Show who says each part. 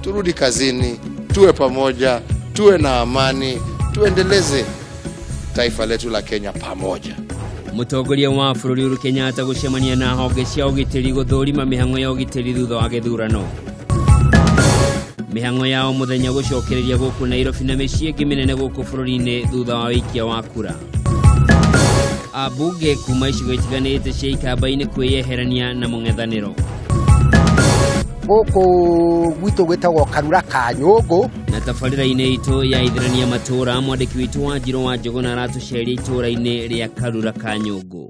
Speaker 1: Turudi kazini, tuwe pamoja, tuwe na amani, tuendeleze taifa letu la Kenya pamoja.
Speaker 2: Mũtongoria wa bũrũri Uhuru Kenyatta gũcemania na honge cia ũgitĩri gũthũrima mĩhang'o ya ũgitĩri thutha wa gĩthurano. Mĩhang'o ya o mũthenya gũcokereria gũkũ Nairobi na mĩciĩ ĩngĩ mĩnene gũkũ bũrũri-inĩ thutha wa ũikia wa kura. Ambunge kuma icigo itiganĩte cia ikamba-inĩ kwĩyeherania na mũng'ethanĩro.
Speaker 3: Gũkũ gwitũ gwĩtagwo Karura ka Nyũngũ.
Speaker 2: Na tabarĩra-inĩ itũ ya ithirania matũũra, mwandĩki witũ wa Njirũ wa Njũgũna aratũceria itũũra-inĩ rĩa Karura ka Nyũngũ.